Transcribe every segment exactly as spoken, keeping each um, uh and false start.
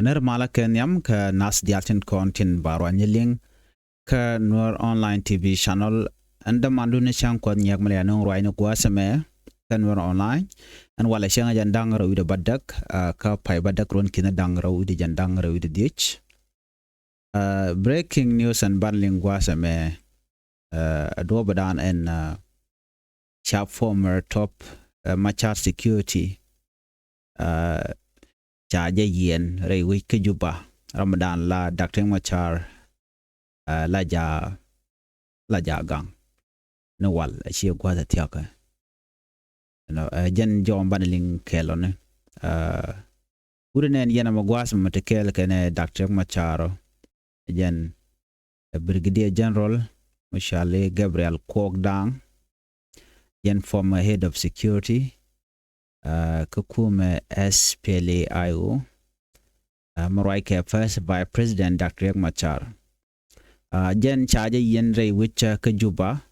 Nɛr malä kɛ nhiam kä nath diaal tin kɔn tin ba ruany liŋ kä Nuer Online T V channel. Ɛn dämandu ni cäŋ Kuɔth Nyiɛk mi lɛ ya ni ruacni gua̱a̱th ɛmɛ kä Nuer Online. Ɛn walɛ cäŋ jɛn da̱ŋ rɛw wi̱cdɛ bädäk, ah, kä pay bädäk ruɔ̱n ki̱n da̱ŋ rɛw wi̱cdɛ jɛn da̱ŋ rɛw wi̱cdɛ dhiec. Ah, breaking news ɛn ban liŋ gua̱a̱th ɛmɛ, ah, a duɔ̱ɔ̱p dan ɛn, ah, ca former top, ah, Machar security, ah, ca jɛ yiɛn rɛy wec kä Juba. Ram dan la Doctor Machar, ah, la ja, la ja gaŋ ni wal a ciɛ gua̱a̱th a thia̱kɛ. Ɛnɔ, ah, jɛn jɔw banɛ liŋ kɛɛl ɔ ni. Ah, wut nɛn yɛn ɛmɛ gua̱a̱th ɛmɛ ti kɛɛl kɛnɛ Doctor Machar ɔ. Jɛn, ah, Brigadier General Machar Gabriel Kuok Daŋ. Jɛn former head of security, ah, kä kumɛ S P L A I O, ah, mi ruac kɛ First Vice President Doctor Riek Machar. Ah, jɛn ca jɛ yiɛn rɛy wec kä Juba,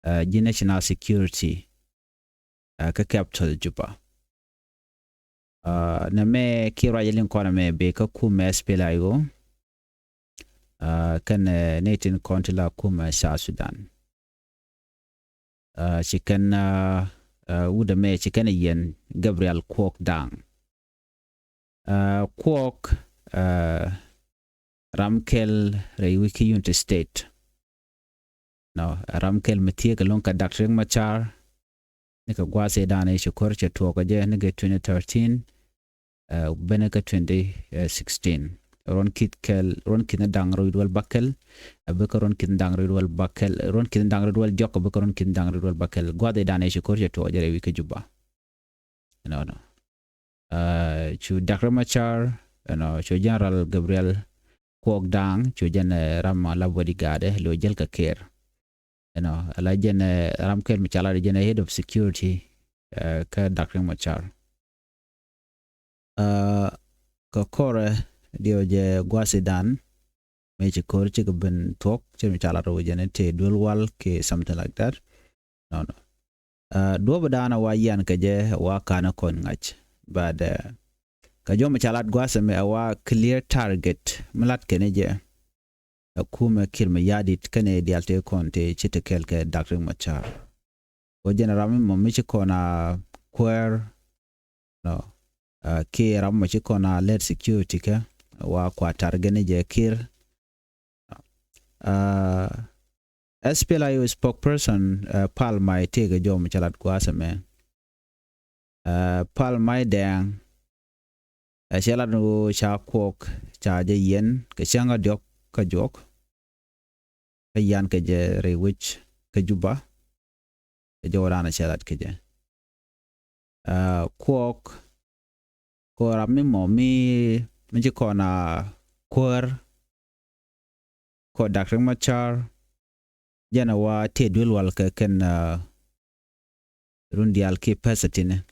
ah, ji̱ national security, ah, kä capital Juba. Ah, nɛ mɛ kiɛ ruac liŋ kɔn mɛ bee kä kumɛ S P L A I O, ah, kɛnɛ, ah, nɛy tin kɔn ti la kumɛ, ah, South Sudan. Ah, ci kɛn, ah, ah, wut ɛmɛ ci kɛn yiɛn Gabriel Kuok Daŋ. Ah, Kuok, ah, ram kɛl rɛy wec kä Unity State. Nɔ, ram kɛl mi thiek ɛlɔ̱ŋ kɛ Doctor Riek Machar. Ni kɛ gua̱a̱th ëë dan ëë ci ko̱r cɛ tuɔɔk kɛ jɛ ni kɛ twenty thirteen, ah, ben kä twenty sixteen. Ruɔ̱n ki̱th kɛl, ruɔ̱n ki̱th ni da̱ŋ rɛw wi̱cdɛ bäkɛl, ah, ben kä ruɔ̱n ki̱th ni da̱ŋ rɛw wi̱cdɛ bäkɛl, ruɔ̱n ki̱th ni da̱ŋ rɛw wi̱cdɛ diɔ̱k, ah, ben kä ruɔ̱n ki̱th ni da̱ŋ rɛw wi̱cdɛ bäkɛl. Gua̱a̱th ëë dan ëë ci ko̱r cɛ tuɔɔk jɛ rɛy wec kä Juba. Ɛnɔnɔ. Ah, cu Doctor Machar, ɛnɔ, cu General Gabriel Kuok Daŋ, cu jɛn, ah, ram la bodyguard, ah, lo jäl kɛ Kiir. Ɛnɔ, ala jɛn, ah, ram kɛl mi ca lat jɛn, ah, head of security, ah, kä Doctor Machar. Ah, kɛ kɔrɛ diɛw jɛ gua̱a̱th ëë dan, mëë ci ko̱r cikɛ ben tuɔ̱k, ci mi ca lat rɛw jɛn tëë duel wal kiɛ something like that. Nɔnɔ. Ah, duɔ̱ɔ̱p dan a wa yian kɛ jɛ wa ka̱n kɔn ŋa̱c. But, ah, kɛ jɔw mi ca lat gua̱a̱th ɛmɛ a wa clear target mi lat kɛn jɛ. A kumɛ Kiir Mayardit kɛnɛ diaal tëë kɔn tëë ci te kɛɛl kɛ Doctor Riek Machar. Wä jɛn ram mi mɔ mi ci kɔn a kuäär, nɔ, ah, kiɛ ram mɔ ci kɔn a lɛt security kɛ, wa kua target ni jɛ Kiir. Ah, S P L A I O spokesperson, ah, Pal Mai tëë kɛ jɔw mi ca lat gua̱a̱th ɛmɛ. Ah, Pal Mai Dɛŋ, ah, cɛ lat ni ɣöö ca Kuok ca jɛ yiɛn kɛ cäŋ a diɔ̱k kä juɔk. Kä yian kɛ jɛ rɛy wec kä Juba. Kɛ jɔw dan a cɛ lat kɛ jɛ. Ah, Kuok, kɔ ram mi mɔ mi, mi ci kɔn a kuäär kɔ Doctor Riek Machar, jɛn a wa tëë duel wal kɛ kɛn, ah, run diaal kiɛ pɛsɛ tinɛ.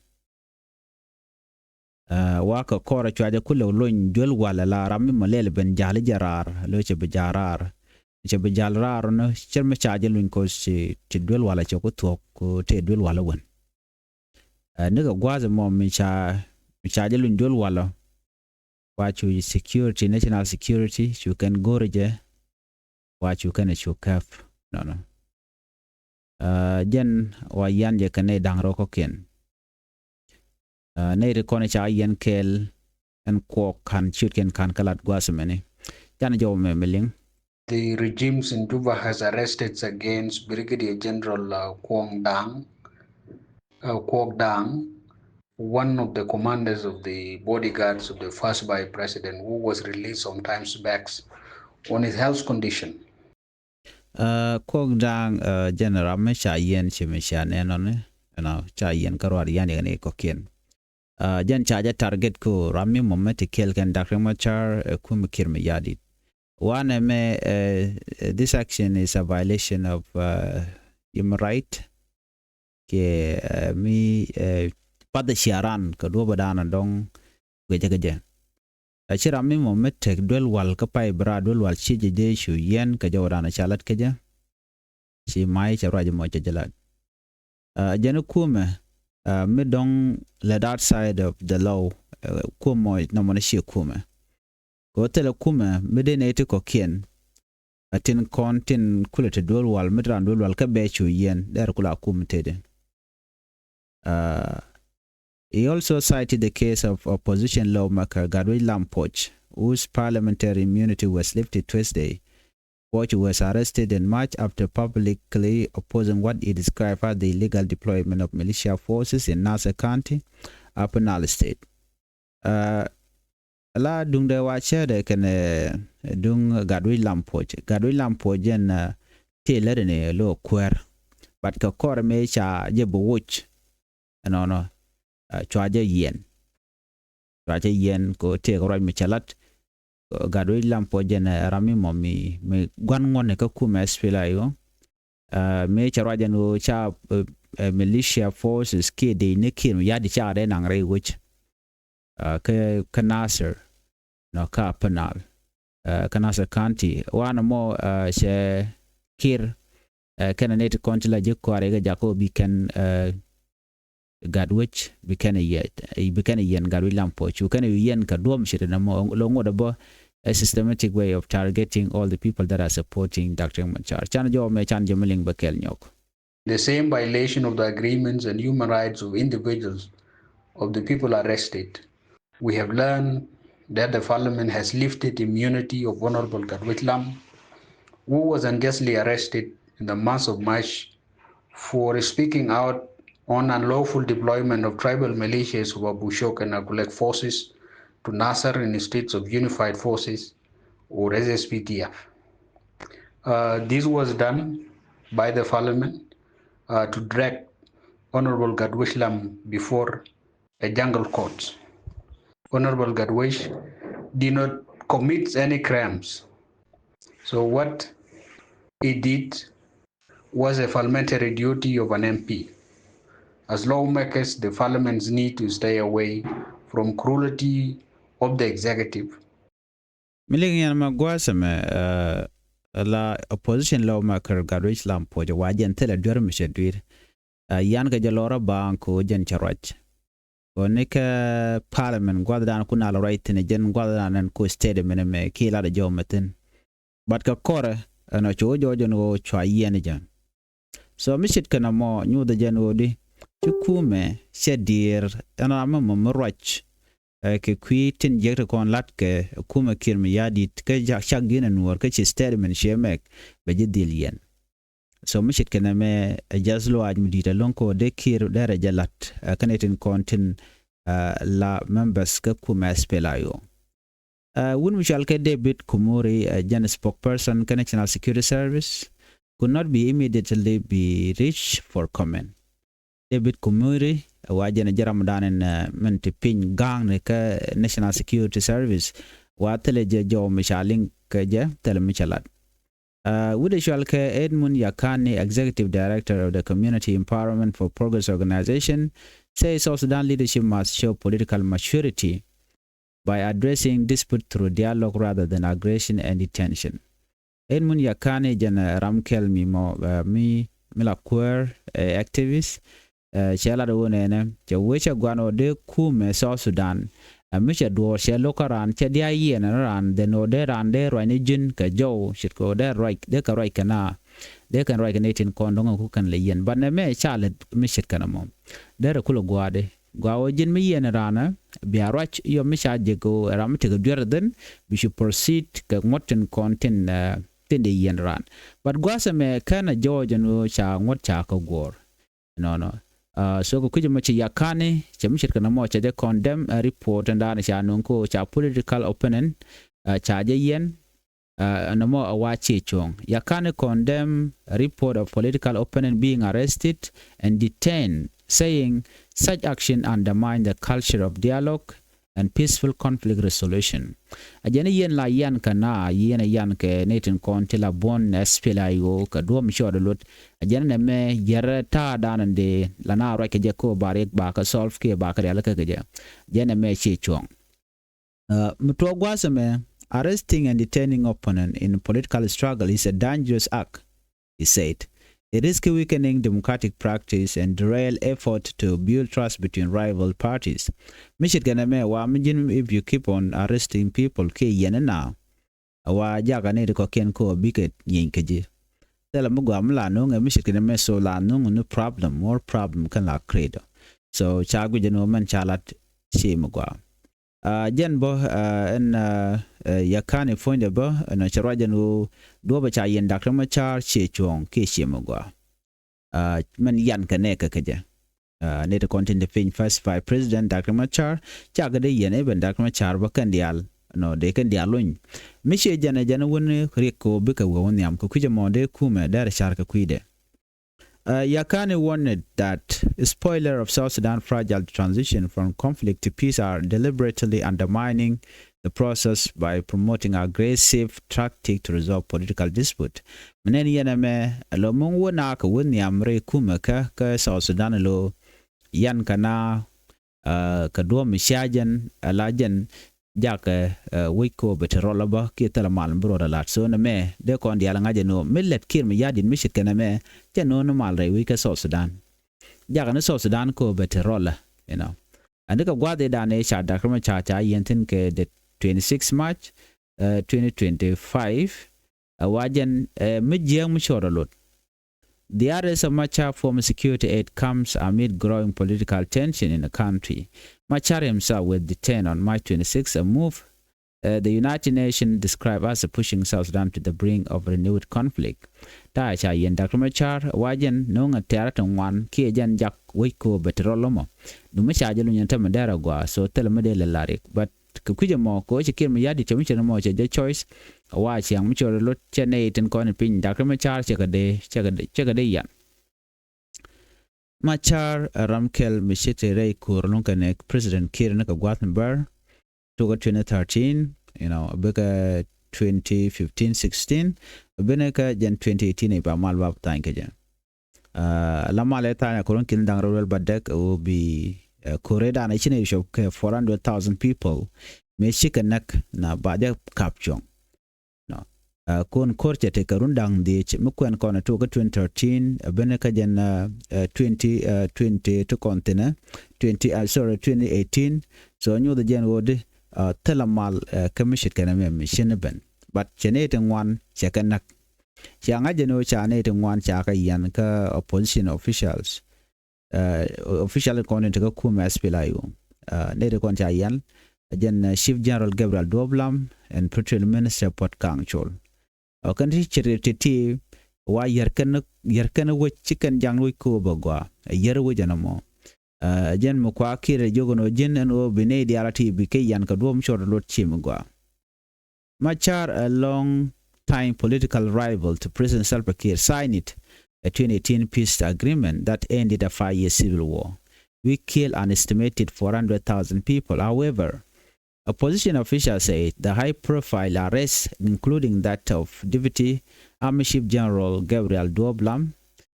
Ah, wa kɛ kɔrɛ cua jɛ kulɛ lony duel wal la ram mi mɔ lɛl ben ja̱l jɛ raar, lo cɛ bi ja̱l raar. Cɛ bi ja̱l raar nɔ, cɛ mi ca jɛ lony kɔ ci, ci duel wal cɛ ku thuɔ̱k, kɔ tëë duel wal wän. Ah, ni kɛ gua̱a̱th mɔ mi ca, mi ca jɛ lony duel wal. Wa cu security, national security, cu kɛn go̱o̱rɛ jɛ, wa cu kɛn cu käp. Nɔnɔ. Ah, jɛn wa yian jɛ kɛ nɛy da̱ŋ rɛw kɔ̱kiɛn. Ah, nɛy ti kɔn ca yiɛn kɛɛl ɛn Kuok ka̱n ciötkiɛn ka̱n kä lat gua̱a̱th mɛni. Can jɔw mɛ mi liŋ. The regimes in Juba has arrested against Brigadier General, uh, Kuok Daŋ, uh, Kuok Daŋ, one of the commanders of the bodyguards of the first vice president, who was released some times back on his health condition. Uh, Kuok Daŋ, uh, jɛn ram mi ca yiɛn ci mi ca nɛn nɔni, you know, ca yiɛn kä ruaar yian yɛ ni kɔ̱kiɛn. Uh, jɛn ca jɛ target ku ram mi mɔ mi ti kɛɛl kɛn Doctor Riek Machar, uh, kum Kiir Mayardit. Wanɛ mɛ, uh, this action is a violation of, uh, human right. Kɛ, uh, mi, uh, path cia ran kɛ duɔ̱p dan dɔ̱ŋ guecä kɛ jɛ. A ci ram mi mɔ mi tek duel wal kä pay bi raar duel wal ci jɛ jɛ cu yiɛn kɛ jɔw dan ca lat kɛ jɛ. Ci may cɛ ruac mɔ cɛ jɛ lat. Uh, jɛn kumɛ, uh, mi dɔ̱ŋ lät outside of the law, Ɛ, kumɛ nɔmɔ ni ciɛ kumɛ. Kɛ ɣöö thilɛ kumɛ mi dee nɛy ti kɔ̱kiɛn, ɛ tin kɔn tin kulɛ te duel wal, mi te raan duel wal kä bɛ cu yiɛn, derɛ kula kum tëëdɛ. Uh, he also cited the case of opposition lawmaker Gatwec Lam Puɔc, whose parliamentary immunity was lifted Tuesday. Puɔc was arrested in March after publicly opposing what he described as the illegal deployment of militia forces in Nasir County, Upper Nile State. Uh, la duŋdɛ wa cädɛ kɛnɛ duŋ Gatwec Lam Puɔc. Gatwec Lam Puɔc jɛn, uh, tëë lät ni lo kuäär. But kɛ kɔr mëë ca jɛ bi woc. Ɛnɔnɔ, uh, cua jɛ yiɛn. Cua jɛ yiɛn kɛ tëë kɛ ruac mi cɛ lat. Uh, Gatwec Lam Puɔc jɛn, uh, ram mi mɔ mi, mi gua̱n ŋuɔ̱tni kä kumɛ S P L A I O. Uh, mëë cɛ ruac ɛn ɣöö ca, uh, uh, militia forces kiɛ dec ni Kiir Mayardit ca dee naŋ rɛy wec. Uh, kä, kä Nasir, nɔ, kä Upper Nile, uh, kä Nasir County. Wanɛ mɔ, uh, cɛ Kiir, uh, kɛnɛ nɛy ti kɔn ti la ji̱ kɔaarɛ kɛ jakä bi kɛn, uh, Gatwec, bi kɛn yiɛn, bi kɛn yiɛn Gatwec Lam Puɔc. Cu kɛn yiɛn kɛ duɔ̱ɔ̱p ce̱t nɛ mɔ, lo ŋot ɛ bä a systematic way of targeting all the people that are supporting Doctor Riek Machar. Can jɔw mɛ can jɛ mi liŋ bä kɛl nyɔk. The same violation of the agreements and human rights of individuals of the people arrested. We have learned that the parliament has lifted immunity of Honorable Gatwec Lam, who was unjustly arrested in the month of March for speaking out on unlawful deployment of tribal militias of Abu Shok and Agulek forces to Nasser in the states of unified forces or S S P D F. Uh, this was done by the parliament, uh, to drag Honorable Gatwec Lam before a jungle court. Honorable Gatwec did not commit any crimes. So what he did was a parliamentary duty of an M P. As lawmakers, the parliaments need to stay away from cruelty of the executive. Mi liŋ yɛn ma gua̱a̱th ɛmɛ, uh, la opposition lawmaker Gatwec Lam Puɔc wa jɛn thilɛ duer mi cɛ dui̱r. Uh, yan kɛ jɛ lɔrä baŋ ko jɛn cɛ ruac. Ko ni kɛ parliament gua̱th dan kun al ruac thin jɛn gua̱th dan ɛn ko state mɛn mɛ ki lat jɔw mɛ thin. But kɛ kɔrɛ ɛn ɔ co jɔw jɛn ko cua yiɛn jɛn. So mi ce̱tkɛ nɔmɔ nyuuthɛ jɛn ɣöö di ci kumɛ cɛ diɛɛr ɛn ram mi mɔ mi ruac, eh, kɛ kui̱ tin jiäk ti kɔn la̱t kɛ kumɛ Kiir Mayardit kä cak ji̱n ɛ nuɔɔr kä ci statement ciɛ mɛk bɛ ji̱ dhil yɛn. So mi ce̱tkɛ nɛmɛ ɛ jath luaac mi di̱i̱t ɛlɔ̱ŋ kɛ ɣöö dee Kiir derɛ jɛ la̱t, eh, kä ni tin kɔn tin, eh, la members kä kumɛ S P L A I O. Uh, wun mi cɔal kɛ David Kumuri, uh, jɛn spokesperson kɛ National Security Service, could not be immediately be reached for comment. David Kumuri, uh, wa jɛn jɛ ramdan in, uh, min ti piny ga̱a̱ŋ ni kɛ National Security Service, wa thilɛ jɛ jɔw mi ca liŋ kɛ jɛ thilɛ mi ca lat. Uh, wi̱cdɛ cɔal kɛ Edmund Yakani, Executive Director of the Community Empowerment for Progress Organization, say South Sudan leadership must show political maturity by addressing dispute through dialogue rather than aggression and detention. Edmund Yakani jɛn, uh, ram kɛl mi mɔ, uh, mi, mi la kuäär, uh, activist, uh, cɛ lat ɣöö nɛnɛ cɛ wee cɛ guan ɣöö dee kumɛ South Sudan, uh, mi cɛ duɔɔr cɛ lo̱k kä raan cɛ dia yiɛn ni raan dhen ɣöö dee raan dee ruacni ji̱n kɛ jɔw ce̱tkɛ ɣöö dee ruac, dee kɛ ruac kɛ na, dee kɛn ruac kɛ ni tin kɔn dɔ̱ŋ ku kɛn lɛ yiɛn. But nɛmɛ ca lɛ mi ce̱tkɛ nɔmɔ derɛ kulɛ gua̱a̱di. Gua wä ji̱n mi yiɛn raan, bia ruac yɔ mi ca jek ɣöö ram mi tekɛ duer dhin, bi ci proceed kɛ ŋuɔ̱t tin kɔn tin, eh, tin di yiɛn raan. But gua̱a̱th ɛmɛ kɛn a jɔɔc ɛn ɣöö ca ŋuɔ̱t ca kɛ guɔ̱ɔ̱r. Nɔnɔ. Uh, so kɛ kui̱c ɛmɔ ci Yakani, cɛ mi ce̱tkɛ nɔmɔ cɛ jɛ condemn, eh, report ɛn daanɛ ca nuŋ kɛ ɣöö ca political opponent, eh, ca jɛ yiɛn, uh, nɔmɔ a wa ci cuɔ̱ŋ. Yakani condemn a report of political opponent being arrested and detained, saying such action undermine the culture of dialogue and peaceful conflict resolution. A jɛn i̱ yɛn la yan kɛ na, yɛn a yan kɛ ni tin kɔn ti la buɔ̱n S P L A I O kɛ duɔ̱m cɔɔd luɔt. A jɛn nɛmɛ yɛrɛ ta̱a̱ da̱a̱n in dee la na ruac kɛ jɛ ko ba riɛk ba kɛ solve kiɛ ba kɛ rial kɛ kɛ jɛ. A jɛn nɛmɛ ci cuɔ̱ŋ. Uh, mi tuɔɔk gua̱a̱th ɛmɛ, arresting and detaining opponent in political struggle is a dangerous act, he said. It risk weakening democratic practice and derail effort to build trust between rival parties. Mi ce̱tkɛ nɛmɛ wa mi ji̱n, if you keep on arresting people kiɛ yɛn ina, a wa jakä ni ti kɔ̱kiɛn kɔ bikɛ nyieeny kä ji̱. Thilɛ mi gɔaa mi la nuŋ ɛ mi ce̱tkɛ nɛmɛ, so la nuŋ ni problem, more problem kɛn la create. So ca guic ɛn ɣöö mɛn ca lat ciɛ mi gɔaa. Aa, jɛn bä, aa, ɛn, aa, ɛ, Yakani puɔ̱nydɛ bä, ɛn ɔ cɛ ruac ɛn ɣöö duɔ̱pɛ ca yiɛn Doctor Machar ciɛ cuɔ̱ɔ̱ŋ kiɛ ciɛ mi gɔaa. Aa, mɛn yan kɛ nɛɛkɛ kɛ jɛ. Aa, ni ti kɔn tin ti piny pacify President Doctor Machar, cakɛ dee yiɛn, even Doctor Machar bä kɛn diaal, nɔ, dee kɛn diaal luny. Mi ciɛ jɛn ɛ jɛn wun riɛk kɛ ɣöö bikɛ wee wä nhiam kɛ kui̱c ɛmɔ dee kumɛ dɛr car kɛ kui̱dɛ. Uh, Yakani warned that spoiler of South Sudan fragile transition from conflict to peace are deliberately undermining the process by promoting aggressive tactic to resolve political dispute. Menen yɛn ɛmɛ, ɛlɔ muŋ wä na kɛ wä nhiam rɛy kumɛ kä, kä South Sudan lo yan kɛ na, aa, kɛ duɔ̱ɔ̱p mi cia jɛn, ɛ la jɛn jakɛ, ɛ, wec kɛ ɣöö bɛ te rɔl ɛ bä kiɛ thilɛ mal mi bi rɔɔdɛ lat. So nɛmɛ dee kɔn diaal ŋa̱c ɛn ɣöö mi lät Kiir Mayardit mi ce̱tkɛ nɛmɛ, cɛ no̱o̱ŋ ni mal rɛy wec kä South Sudan. Jakɛ ni South Sudan kɛ ɣöö bɛ te rɔl ɛ, you know. Ɛn di kɛ gua̱a̱th i̱ da̱a̱n i̱ ca Doctor Machar ca yiɛn thi̱n kɛ the twenty-six March, ɛ, twenty twenty-five, ɛ wa jɛn, ɛ, mi jiääk mi cɔɔr ɛ lot. The arrest of Machar former security aide comes amid growing political tension in the country. Machar himself was detained on March twenty-sixth, a move, uh, the United Nations described as pushing South Sudan to the brink of renewed conflict. Ta̱a̱ ca yiɛn Doctor Machar wa jɛn no̱o̱ŋ ɛ tɛ̈rä ti ŋuan kiɛ jɛn jak wec kɛ ɣöö bɛ te rɔl ɛmɔ. Duŋ mi ca jɛ luny ɛn tämɛ dɛr agɔaa, so thilɛ mi dee lɛ larik. But kɛ kui̱c ɛmɔ kɛ ɣöö cɛ Kiir Mayardit cɛ mi cɛ ni mɔ cɛ jɛ choice. A wa ciaŋ mi cɛ rɔ lot cɛ nɛy tin kɔn i̱ piny Doctor Machar cɛ kɛ dee, cɛ kɛ dee, cɛ kɛ dee yan. Machar ɛ ram kɛl mi ce̱t rɛy ko̱r luŋ kɛnɛ President Kiir ni kɛ gua̱th ni bär. Tukä twenty thirteen, you know, bikɛ twenty fifteen sixteen, bikɛ jɛn twenty eighteen i̱ ba mal ba tha̱a̱ny kɛ jɛ. Aa, la mal ɛ tha̱a̱ny a ko̱r in ki̱n da̱ŋ rɛw rɛl ba däk ɛ ɣöö bi, ɛ, ko̱r ɛ da̱a̱n ɛ ci nɛy cop kɛ four hundred thousand people. Mëë cikɛ näk na ba jɛ kap cuɔ̱ŋ. Nɔ. Aa, ko̱n ko̱r cɛ tekɛ run da̱ŋ dhiec mi kuɛn kɔn ɛ tuɔɔk kä twenty thirteen, ɛ ben kä jɛn, aa, ɛ, twenty, ɛ, twenty ti kɔn thi̱n ɛ, twenty, aa, sorry, twenty eighteen. So nyuuth jɛn ɣöö di, aa, thilɛ mal, ɛ, kä mi ce̱tkɛ nɛmɛ mi cin ɛ ben. But cɛ nɛy ti ŋuan cɛ kɛ näk. Cia ŋa̱c jɛ ni ɣöö ca nɛy ti ŋuan ca kɛ yian kä opposition officials. Ɛ, official kɔn in tekä kumɛ S P L A I O. Ɛ, nɛy ti kɔn ca yian, ɛ jɛn, ɛ, Chief General Gabriel Duop Lam ɛn Petroleum Minister Puot Kaŋ Col. Ɛ, kɛn ti cɛ ti ti wa yär kɛn, yär kɛn wec ci kɛn jaŋ wec kɛ ɣöö bɛ gɔaa. Ɛ yär wec ɛn ɛmɔ. Ɛ, jɛn mi kua Kiir ɛ jiök ɛn ɣöö ji̱n ɛn ɣöö bi nɛy diaal a ti bi kɛ yian kɛ duɔ̱ɔ̱p mi cɔɔr lot ci mi gɔaa. Machar, a long-time political rival to President Salva Kiir, signed a twenty eighteen peace agreement that ended a five-year civil war, which killed an estimated four hundred thousand people. However, opposition officials say the high-profile arrests, including that of Deputy Army Chief General Gabriel Duop Lam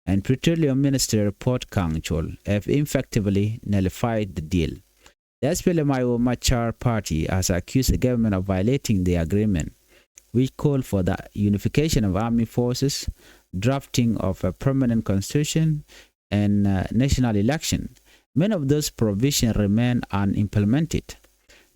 and Petroleum Minister Puot Kaŋ Col, have effectively nullified the deal. The S P L M I O Machar Party has accused the government of violating the agreement, which called for the unification of army forces, drafting of a permanent constitution, and, uh, national election. Many of those provisions remain unimplemented.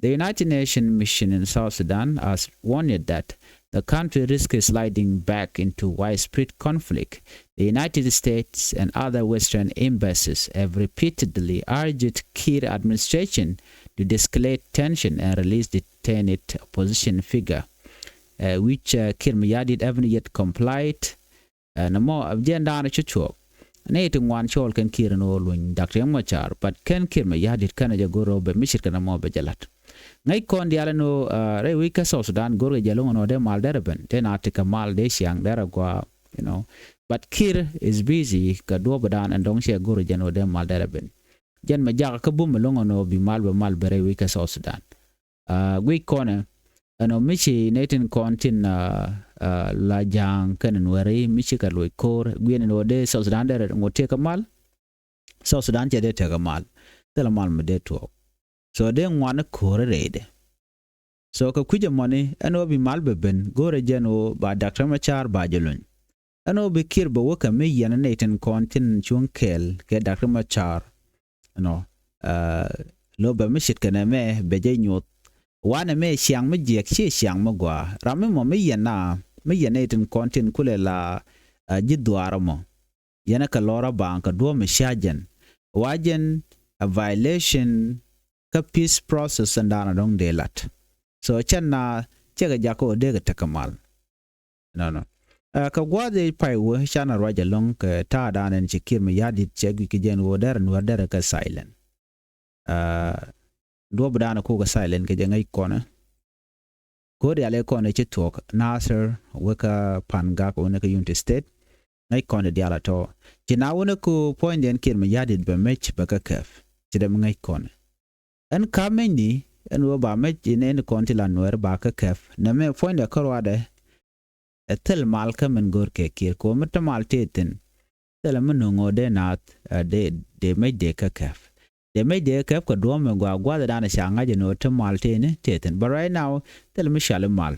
The United Nations mission in South Sudan has warned that the country risks sliding back into widespread conflict. The United States and other Western embassies have repeatedly urged Kiir administration to de-escalate tension and release detained opposition figure, uh, which, uh, Kiir Mayardit haven't yet complied. Ɛ, nɔmɔ, ɛ, jɛn daanɔ cä cuɔɔk. Nɛy ti ŋuan cɔɔl kɛn Kiir ɛn ɣöö luny Doctor Riek Machar, but kɛn Kiir Mayardit kɛn ɛ jɛ go̱r ɣöö bɛ mi ce̱tkɛ nɔmɔ bɛ jɛ la̱t. Ŋäc kɔn diaal ɛn ɣöö, ɛ, rɛy wec kä South Sudan go̱rkɛ jɛ lo̱ŋ ɛn ɣöö dee mal derɛ ben, dee na tekɛ mal dee ciaŋ derɛ gɔaa, you know. But Kiir is busy kɛ duɔ̱ɔ̱pdan ɛn dɔ̱ŋ cɛ go̱r jɛ ɛn ɣöö dee mal derɛ ben. Jɛn mɛ jakä kä bum ɛlɔ̱ŋ ɛn ɣöö bi mal bɛ mal ben rɛy wec kä South Sudan. Aa, guic kɔnɛ ɛn ɔ mi ci nɛy tin kɔn tin, aa, aa, la ja̱a̱ŋ kɛnɛ nuɛri mi ci kɛ luɔc ko̱o̱r guiɛn ɛn ɣöö dee South Sudan dee rɛt ŋot tëëkä mal. South Sudan cɛ dee tëëkä mal. Thilɛ mal mi dee tuɔɔk. So dee ŋuani ko̱o̱r rɛydɛ. So kɛ kui̱c ɛmɔni ɛn ɣöö bi mal bɛ ben go̱o̱rɛ jɛn ɣöö ba Doctor Machar ba jɛ luny. Ɛn ɣöö bi Kiir bɛ wä kɛ mi yɛn nɛy tin kɔn tin cuŋ kɛɛl kɛ Doctor Machar. Ɛnɔ, lo bɛ mi ce̱tkɛ nɛmɛ bɛ jɛ nyuɔth. Wanɛ mɛ ciaŋ mi jiɛk, ciɛ ciaŋ mi gɔaa. Ram mi mɔ mi yɛn na, mi yɛn nɛy tin kɔn tin kulɛ la ji̱ dhuaar mɔ. Yɛn ɛ kɛ lɔr a baaŋ kɛ duɔ̱ɔ̱p mi ca jɛn, wa jɛn a violation kä peace process in daanɔ dɔ̱ŋ dee lat. So cɛn na cɛ kɛ jak kä ɣöö dee kɛ tekɛ mal. Nɔnɔ, kɛ gua̱a̱th i̱ pay wee canɛ ruac ɛlɔ̱ŋ kɛ ta̱a̱ daanɛ ni ci Kiir mi ya̱di̱t cɛ guic kɛ jɛn ɣöö derɛ Nuäär derɛ kɛ silent. Duɔ̱p daanɛ kukɛ silent kɛ jɛ ŋäc kɔnɛ. Ko̱r diaal ɛ kɔn ɛ ci thuɔ̱k Nasir wä kä Pangak wä ni kä Unity State. Ŋäc kɔn ɛ diaal a tɔ̱ ci na wä ni ku puɔ̱nydiɛn Kiir mi ya̱di̱t bɛ mec bɛ kä kɛp. Ci dee mi ŋäc kɔn ɛ ɛn ka̱m mecni ɛn wä ba mec in ɛn kɔn ti la Nuɛr ba kä kɛp nɛ mɛ puɔ̱nydɛ kä ruadɛ. Ɛ thil mal kä min go̱r kɛ Kiir kɛ wä mi te mal tëë thi̱n. Thilɛ mi nuŋ ɣöö dee naath dee mec dee kä kɛp. Dee mec dee kä kɛp kɛ duɔ̱ɔ̱m mi gɔaa gua̱a̱th dan ca ŋa̱c ɛn ɣöö te mal tëë ni tëë thi̱n. But right now thilɛ mi cali mal.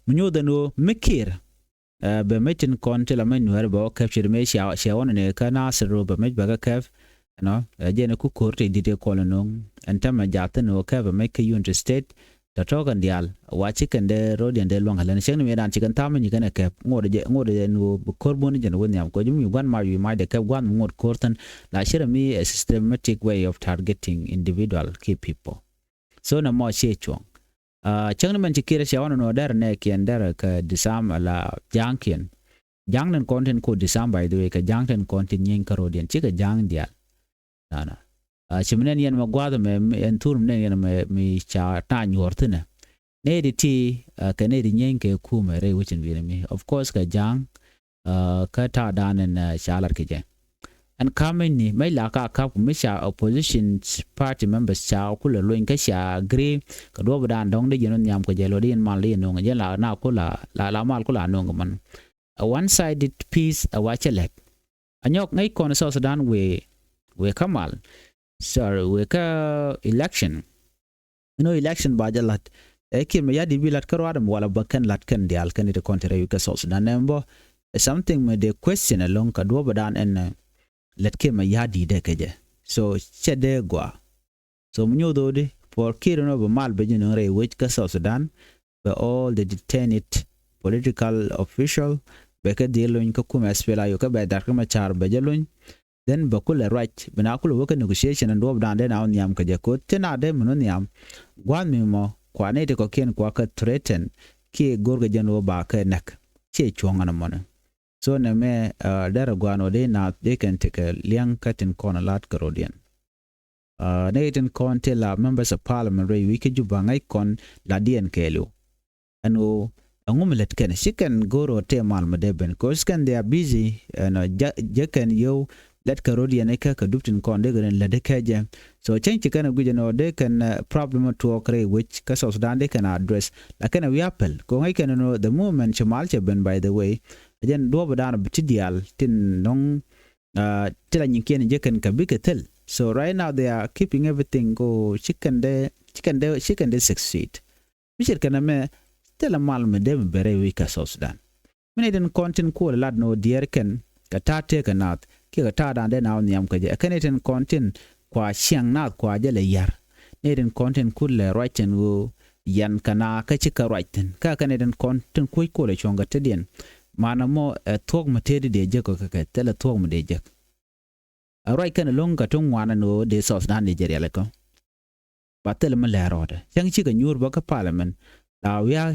Mi nyuuth ɛn ɣöö mi Kiir bɛ mec tin kɔn ti la mec Nuɛɛr bɛ wä kɛp ce̱t mëë cia ɣɔn ni kä Nasir ɣöö bɛ mec bɛ kä kɛp. Ɛnɔ, jɛn ku ko̱r ti di̱t ɛ kɔn ɛnɔŋ ɛn tämɛ jath ɛn ɣöö kɛp bɛ mec kä Unity State. Tɔ̱tɔ̱ kɛn diaal wa ci kɛn dee ro̱diɛn dee luäŋ kɛ lɛn cäŋ ni mëë dan ci kɛn tha̱a̱m mi nyi kɛn ɛ kɛp ŋot jɛ ŋot jɛ ɛn ɣöö bi ko̱r bun jɛn wä nhiam kɛ ji̱ mi gua̱n mac wi̱i̱ mac dee kɛp gua̱n mi ŋot ko̱r thin. La ci rɛ mi a systematic way of targeting individual key people. So nɛ mɔ ciɛ cuɔ̱ŋ. Cäŋ ni mɛn ci Kiir cia ɣɔn nɔ derɛ nɛ kiɛn derɛ kɛ disarm ala ja̱a̱ŋ kiɛn. Ja̱a̱ŋ tin kɔn tin ko disarm by the way kɛ ja̱a̱ŋ tin kɔn tin nyieeny kä ro̱diɛn cikɛ ja̱a̱ŋ diaal. Nana, ci mi nɛn yɛn mɛ gua̱a̱th mɛ ɛn thur mi nɛn yɛn mɛ mi ca ta̱a̱ nyuɔ̱ɔ̱r thi̱nɛ. Nɛy di ti kɛ nɛy di nyieeny kɛ kumɛ rɛy wecin wi̱i̱ni mi of course kɛ ja̱a̱ŋ. Kä ta̱a̱ da̱a̱n ɛn ca lat kɛ jɛ. Ɛn ka̱m mecni mec la ka ka̱p mi ca opposition party members ca kulɛ luny kä ca agree kɛ duɔ̱p da̱a̱n dɔ̱ŋ di jɛn wä nhiam kɛ jɛ luɔt di yɛn mal di yɛn no̱o̱ŋ jɛn la na kula la mal kula no̱o̱ŋ kɛ män. A one sided peace a wa cɛ lɛt. A nyɔk ŋäc kɔn South Sudan wëë wëë kä mal. Sorry, wëë kä election. Inɔ election ba jɛ la̱t ɛ Kiir mi ya̱di̱t bi la̱t kä ruaadɛ mi wala bä kɛn la̱t kɛn diaal kɛn it kɔn ti rɛy wi̱c kä South Sudan nɛm bä. Ɛ something mi dee question ɛlɔ̱ŋ kä duɔ̱p dan ɛn lät Kiir mi ya̱di̱t dee kɛ jɛ. So cɛ dee gɔaa. So mi nyoth ɣöödi puɔr Kiir inɔ bɛ mal bɛ ji̱ nöŋ rɛy wec kä South Sudan. Bɛ all the detained political official bɛ kɛ dhil luny kä kumɛ S P L A U kä bɛ Doctor Machar bɛ jɛ luny. Then bɛ kulɛ ruac bi na kulɛ wä kä negotiation ɛn duɔ̱p dan dee na wä nhiam kɛ jɛ ko̱ ti na dee min wä nhiam. Gua̱a̱th mi mɔ kua nɛy ti kɔ̱kiɛn kua kɛ threaten kiɛ go̱rkɛ jɛn wä ba kɛ näk. Ciɛ cuɔ̱ŋ ɛn mɔni. So nɛ mɛ derɛ gua̱a̱n wä dee naath dee kɛn tekɛ liɛŋ kä tin kɔn la̱t kɛ rɔ̱diɛn. Nɛy tin kɔn ti la members of parliament rɛy wi̱c kä Juba ŋäc kɔn la diɛn kɛɛliw. Ɛn ɣöö ɛŋu mi lät kɛn ci kɛn go̱o̱r ɣöö tëë mal mi dee ben cause kɛn they are busy. Ɛn jɛ kɛn yio̱w lät kɛ ro̱diɛn ikä kɛ dup tin kɔn dee kɛn lät ikä jɛ. So cäŋ ci kɛn ɛ guic ɛn ɣöö dee kɛn problem tuɔɔk rɛy wec kä South Sudan dee kɛn address. Lakin ɛ wi̱i̱ apɛl kɛ ɣöö ŋäc kɛn ɛn ɣöö the movement ci mal cɛ ben by the way. Ɛ jɛn duɔ̱ɔ̱p dan bi ti diaal tin nɔŋ ti la nyinkiɛn jɛ kɛn kɛ bikɛ thil. So right now they are keeping everything ko ci kɛn dee ci kɛn dee ci kɛn dee succeed. Mi ce̱tkɛ nɛmɛ thilɛ mal mi dee mi bɛ rɛy wi̱c kä South Sudan. Mi nɛy tin kɔn tin kuɔl lat ni wä diɛɛr kɛn kɛ ta̱a̱ tëëkɛ naath kiɛ kɛ ta̱a̱ da̱a̱n dee na wä nhiam kä jɛ ɛ kɛn nɛy tin kɔn tin kua ciɛŋ naath kua jɛ lɛ ya̱r. Nɛy tin kɔn tin kut lɛ ruac tin ɣöö yɛn kɛ na kä ci kɛ ruac thi̱n kä kɛn nɛy tin kɔn tin kuec kuɔl ɛ cuɔ̱ŋ kɛ tetdiɛn. Manɛ mɔ ɛ thuɔ̱k mi tëëdi dee jek kɛ kɛ thilɛ thuɔ̱k mi dee jek. Ɛ ruac kɛn ɛlɔ̱ŋ kɛ ti ŋuan ɛn ɣöö dee South Sudan dee jɛ rialikä. Ba thil mi lɛr rɔɔdɛ cäŋ cikɛ nyuur bä kä parliament. La wiaa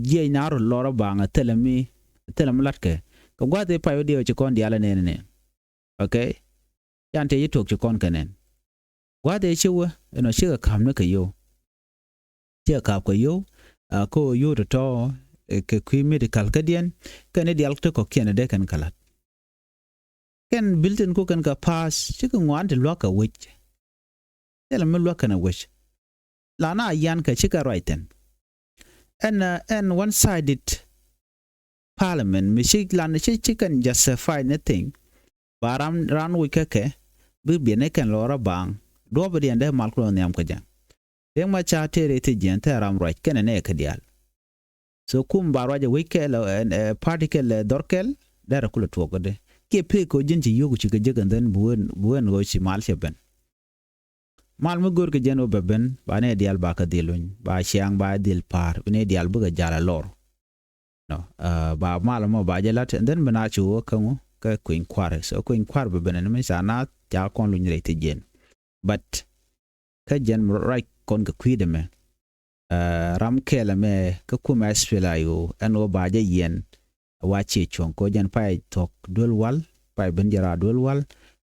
jiɛc na rot lɔr ɔ baŋ ɛ thil mi thil mi latkɛ kɛ gua̱th i̱ pay wä diɛw ci kɔn diaal ɛ nɛn ɛ nɛn. Okay. Yan tëë ci tuɔk ci kɔn kɛ nɛn. Gua̱th i̱ ci wä ɛnɔ cikɛ ka̱m ni kɛ yio̱w. Ciɛ ka̱p kɛ yio̱w a kä ɣöö yio̱w tɔ̱tɔ̱ kɛ kui̱ medical kädiɛn. Kɛn i̱ diaal ti kɔ̱kiɛn ɛ dee kɛn kɛ la̱t. Kɛn bil tin ku kɛn kɛ pass cikɛ ŋuan ti luäk kɛ wec. Thilɛ mi luäk kɛn ɛ wec. La na yan kɛ cikɛ ruac thi̱n. Ɛn ɛn one sided parliament mi ci lan ci ci kɛn justify anything. Ba ram ran wic kä kɛ bi biɛn ni kɛn lɔɔr a baaŋ duɔ̱ɔ̱p diɛn dee mal kulɔ nhiam kä jɛ. Riek Machar tëë rɛy thiec jiɛn thɛɛ ram ruac kɛnɛ nɛɛkä diaal. So kum ba ruac ɛ wec kɛl ɛ party kɛl ɛ dhɔr kɛl. Dɛrɛ kulɛ tuɔk kädɛ kiɛ pek kɛ ɣöö ji̱n ci yio̱k ci kɛ jek and then bi wen bi wen ɣöö ci mal cɛ ben. Mal mi go̱o̱r kɛ jɛn ɣöö bɛ ben ba nɛ diaal ba kɛ dhil luny ba ciaŋ ba dhil pa̱a̱r bi nɛ diaal bikɛ jal a lɔr. Nɔ ba mal mɔ ba jɛ lat and then bi na ci ɣöö kä ŋu kä kueny kua̱r. So kueny kua̱r bɛ ben ɛn mi ca naath ca kɔn luny rɛy thi̱ jiɛn. But kä jɛn mi ruac kɔn kɛ kui̱dɛ mɛ ram kɛɛl ɛmɛ kä kumɛ S P L A I O ɛn ɣöö ba jɛ yiɛn. Wa ciɛ cuɔ̱ŋ kɛ ɣöö jɛn pay thuɔ̱k duel wal pay ben jɛ raar duel wal.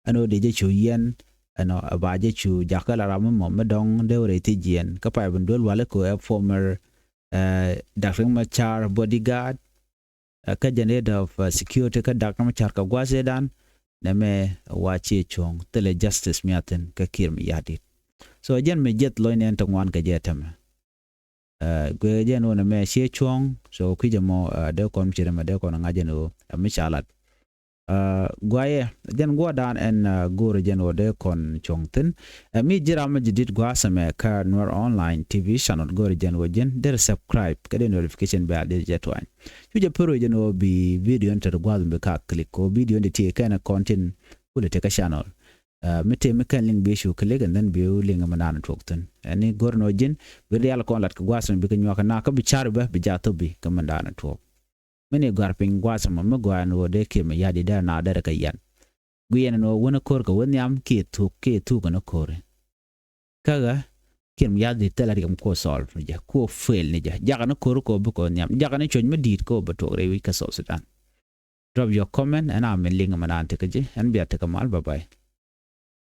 Ɛn ɣöö dee jɛ cu yiɛn ɛnɔ ba jɛ cu jakä la ram mi mɔ mi dɔ̱ŋ dee wä rɛy thi̱ jiɛn kä pay ben duel wal kɛ ɣöö ɛ former Doctor Riek Machar bodyguard. Kä jɛn head of security kä Doctor Machar kɛ gua̱th ëëdan. Nɛmɛ wa ciɛ cuɔ̱ŋ thilɛ justice miathin kä Kiir Mayardit. So jɛn mi jiɛth lɔcni ɛn ti ŋuan kɛ jɛ tämɛ. Guɛ jɛn wä nɛmɛ ciɛ cuɔ̱ŋ. So kui̱c ɛmɔ dee kɔn mi ci ri mɛ dee kɔn ŋa̱c jɛn ɣöö ɛ mi ca lat. Guayɛ jɛn guɔdan ɛn go̱o̱rɛ jɛn ɣöö dee kɔn cuɔ̱ŋ thi̱n. Ɛ mi ji̱ ram mi ji̱ di̱t gua̱a̱th ɛmɛ kä Nuer Online T V channel go̱o̱rɛ jɛn ɣöö ji̱n derɛ subscribe kä dee notification bell dee jɛ tuany. Cu jɛ pär ɣöö jɛn ɣöö bi video ni te ti gua̱a̱th mi bi ka click kɛ ɣöö video ni ti kɛn kɔn tin kulɛ te kä channel. Mi te mi kɛn link bi cu click and then bi link mi naan tuɔk thi̱n. Ɛn ni go̱o̱rɛ ni ɣöö ji̱n bi rial kɔn lat kɛ gua̱a̱th ɛmɛ bi kɛ nyuak kɛ na kä bi car bä bi ja̱ thop bi kä mi naan tuɔk. Mi ni gɔ̱a̱r piny gua̱a̱th ɛmɔ mi gɔ̱a̱r ɛn ɣöö dee Kiir Mayardit dee na derɛ kɛ yian. Guiɛn ɛn ɣöö wänä ko̱r kɛ wä nhiam kiɛ thuk kiɛ thuk ɛn ɣöö ko̱ri. Kä ɣä Kiir Mayardit thilɛ riɛm kuɔ solve ni jɛ kuɔ fail ni jɛ. Jakɛ ni ko̱r kɛ wä bi kɛ wä nhiam jakɛ ni cuɔ̱c mi di̱i̱t kɛ wä bɛ tuɔk rɛy wi̱c kä South Sudan. Drop your comment ɛn a min link mi naan tekɛ ji̱ ɛn bia tekɛ mal, bye bye.